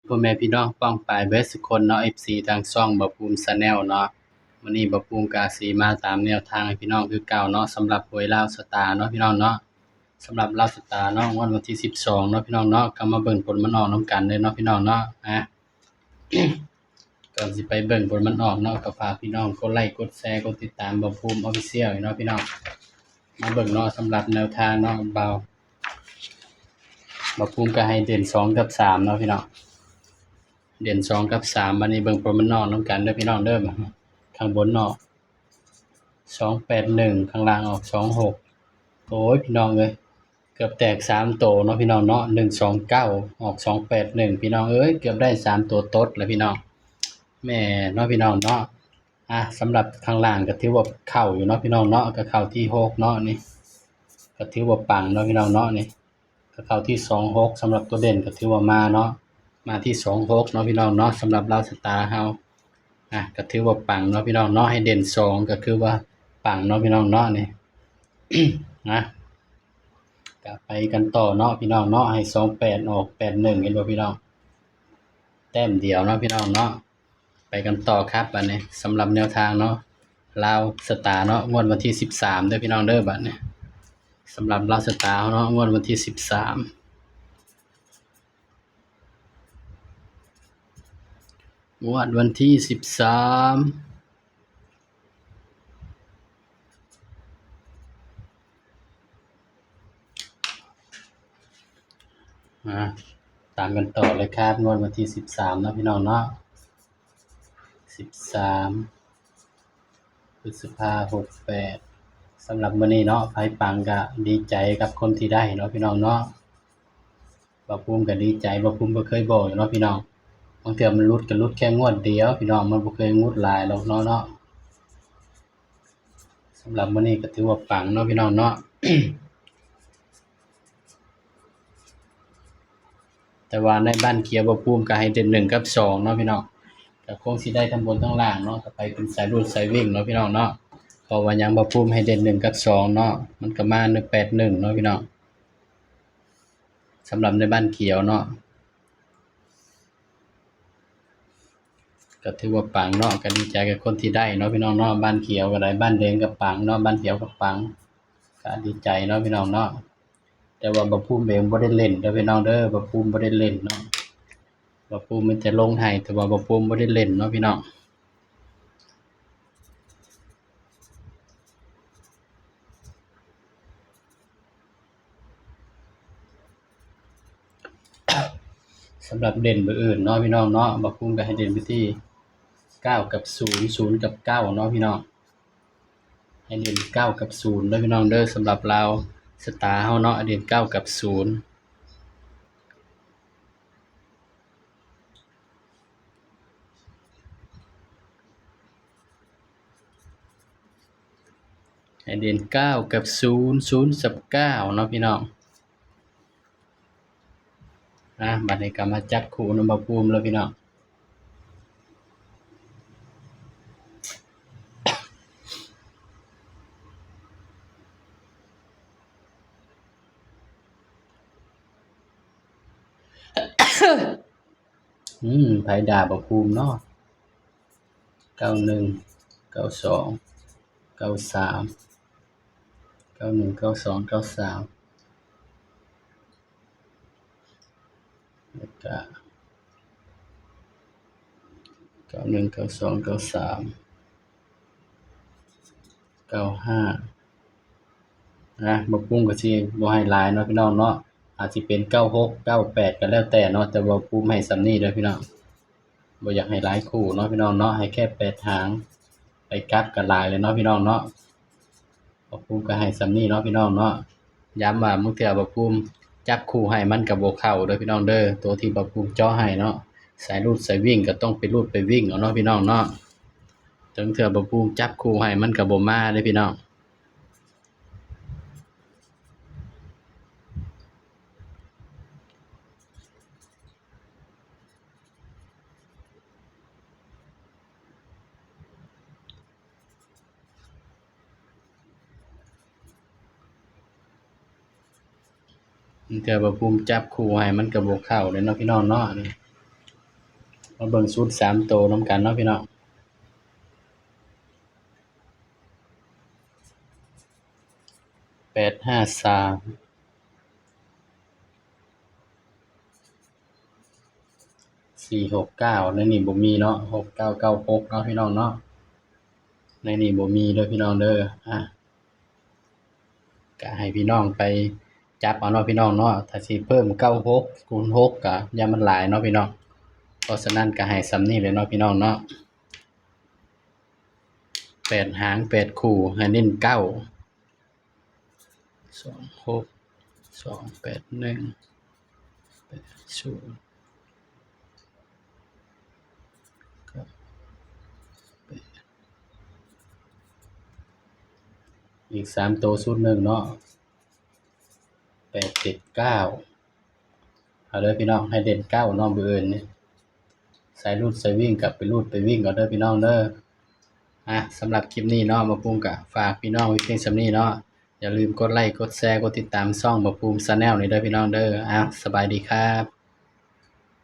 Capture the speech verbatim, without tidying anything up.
พ่อแม่พี่น้องป้องปายเบิดสุคนเนาะ เอฟซี ทางช่องบ่าวภูมิ Channel เนาะ มื้อนี้บ่าวภูมิก็สิมาตามแนวทางให้พี่น้องคือเก่าเนาะ สำหรับหวยลาวสตาร์เนาะพี่น้องเนาะ สำหรับลาวสตาร์เนาะ งวดวันที่สิบสองเนาะพี่น้องเนาะ ก็มาเบิ่งผลมันออกนำกันเด้อเนาะพี่น้องเนาะ อ่ะ ก่อนสิไปเบิ่งผลมันออกเนาะ ก็ฝากพี่น้องกดไลค์ กดแชร์ กดติดตามบ่าวภูมิ Official เนาะพี่น้อง มาเบิ่งเนาะ สำหรับแนวทางเนาะ บ่าว บ่าวภูมิก็ให้เด่นสองกับสามเนาะพี่น้อง เด่นสองกับสาม บัดนี้เบิ่งผลมันออกนำกันเด้อพี่น้องเด้อ ข้างบนออก สองแปดหนึ่ง ข้างล่างออก สองหก โอ้ย พี่น้องเอ้ย เกือบแตกสามโตเนาะพี่น้องเนาะ หนึ่งสองเก้า ออก สองแปดหนึ่ง พี่น้องเอ้ย เกือบได้สามโตตดแล้วพี่น้อง แหมเนาะพี่น้องเนาะ อ่ะ สำหรับข้างล่างก็ถือว่าเข้าอยู่เนาะพี่น้องเนาะ ก็เข้าที่หกเนาะนี่ ก็ถือว่าปังเนาะพี่น้องเนาะนี่ ก็เข้าที่สองหก สำหรับตัวเด่นก็ถือว่ามาเนาะ มาที่สองหกเนาะพี่น้องเนาะ สำหรับลาวสตาร์เฮา อ่ะ ก็ถือว่าปังเนาะพี่น้องเนาะ ให้เด่นสองก็คือว่าปังเนาะพี่น้องเนาะนี่ นะ ก็ไปกันต่อเนาะพี่น้องเนาะ ให้สองแปดออกแปดหนึ่ง เห็นบ่พี่น้อง แต้มเดียวเนาะพี่น้องเนาะ ไปกันต่อครับ บัดนี้สำหรับแนวทางเนาะ ลาวสตาร์เนาะ งวดวันที่สิบสามเด้อพี่น้องเด้อ บัดนี้สำหรับลาวสตาร์เนาะ งวดวันที่สิบสาม งวดวันที่สิบสาม อ่า ตามกันต่อเลยครับ งวดวันที่สิบสามเนาะพี่น้องเนาะ สิบสาม พฤษภา หกแปด สำหรับมื้อนี้เนาะ ไผปังก็ดีใจกับคนที่ได้เนาะพี่น้องเนาะ บ่าวภูมิก็ดีใจ บ่าวภูมิบ่เคยบอกอยู่เนาะพี่น้อง บางเทื่อมันหลุดก็หลุดแค่งวดเดียวพี่น้อง มันบ่เคยหลุดหลายหรอกเนาะเนาะ สำหรับมื้อนี้ก็ถือว่าปังเนาะพี่น้องเนาะ แต่ว่าในบ้านเขียวบ่าวภูมิก็ให้เด่นหนึ่งกับสองเนาะพี่น้อง ก็คงสิได้ทั้งบนทั้งล่างเนาะ ก็ไปเป็นสายรูดสายวิ่งเนาะพี่น้องเนาะ เพราะว่าหยัง บ่าวภูมิให้เด่นหนึ่งกับสองเนาะ มันก็มาหนึ่งแปดหนึ่งเนาะพี่น้อง สำหรับในบ้านเขียวเนาะ ก็ถือว่าปังเนาะ ก็ดีใจกับคนที่ได้เนาะพี่น้องเนาะ บ้านเขียวก็ได้ บ้านแดงก็ปังเนาะ บ้านเขียวก็ปัง ก็ดีใจเนาะพี่น้องเนาะ แต่ว่าบ่าวภูมิเองบ่ได้เล่นเด้อพี่น้องเด้อ บ่าวภูมิบ่ได้เล่นเนาะ บ่าวภูมิมีแต่ลงให้ แต่ว่าบ่าวภูมิบ่ได้เล่นเนาะพี่น้อง สำหรับเด่นเบอร์อื่นเนาะพี่น้องเนาะ บ่าวภูมิก็ให้เด่นไปที่เก้ากับศูนย์ ศูนย์กับเก้าเนาะพี่น้อง ให้เด่นเก้ากับศูนย์เด้อพี่น้องเด้อ สำหรับลาวสตาร์เฮาเนาะ เด่นเก้ากับศูนย์ ให้เด่นเก้ากับศูนย์ ศูนย์กับเก้าเนาะพี่น้อง อ่ะ บัดนี้ก็มาจับคู่นำบ่าวภูมิแล้วพี่น้อง อืม ไผด่าบ่าวภูมิเนาะ เก้าหนึ่ง เก้าสอง เก้าสาม เก้าหนึ่ง เก้าสอง เก้าสาม แล้วก็ เก้าหนึ่ง เก้าสอง เก้าสาม เก้าห้า นะ บ่าวภูมิก็สิบ่ให้หลายเนาะพี่น้องเนาะ อาจสิเป็น เก้าหก เก้าแปด ก็แล้วแต่เนาะ แต่ว่าบ่าวภูมิให้ส่ำนี้เด้อพี่น้อง บ่อยากให้หลายคู่เนาะพี่น้องเนาะ ให้แค่แปดหาง ไปกลับก็หลายแล้วเนาะพี่น้องเนาะ บ่าวภูมิก็ให้ส่ำนี้เนาะพี่น้องเนาะ ย้ำว่าบางเทื่อบ่าวภูมิจับคู่ให้มันก็บ่เข้าเด้อพี่น้องเด้อ ตัวที่บ่าวภูมิเจาะให้เนาะ สายรูดสายวิ่งก็ต้องไปรูดไปวิ่งเอาเนาะพี่น้องเนาะ ถึงเทื่อบ่าวภูมิจับคู่ให้มันก็บ่มาเด้อพี่น้อง เทื่อบ่าวภูมิจับคู่ให้มันก็บ่เข้าเลยเนาะพี่น้องเนาะ นี่ มาเบิ่งสูตรสามโตนำกันเนาะพี่น้อง แปดห้าสาม สี่หกเก้า ในนี่บ่มีเนาะ หกเก้าเก้าหก เนาะพี่น้องเนาะ ในนี่บ่มีเด้อพี่น้องเด้อ อ่ะ ก็ให้พี่น้องไปจับเอาเนาะพี่น้องเนาะ ถ้าสิเพิ่ม เก้าหก คูณ หก ก็อย่ามันหลายเนาะพี่น้อง เพราะฉะนั้นก็ให้ส่ำนี้เลยเนาะพี่น้องเนาะ แปดหาง แปดคู่ ให้เน้น เก้า สองหก สองแปดหนึ่ง แปดศูนย์ เก้าแปด อีกสามโตชุดหนึ่งเนาะ แปดเจ็ดเก้า เอาเด้อพี่น้อง ให้เด่น เก้า เนาะ มื้ออื่นนี่ สายรูดสายวิ่งก็ไปรูดไปวิ่งเอาเด้อพี่น้องเด้อ อ่ะ สำหรับคลิปนี้เนาะ บ่าวภูมิก็ฝากพี่น้องไว้เพียงส่ำนี้เนาะ อย่าลืมกดไลค์ กดแชร์ กดติดตามช่องบ่าวภูมิ Channel นี่เด้อพี่น้องเด้อ อ่ะ สบายดีครับ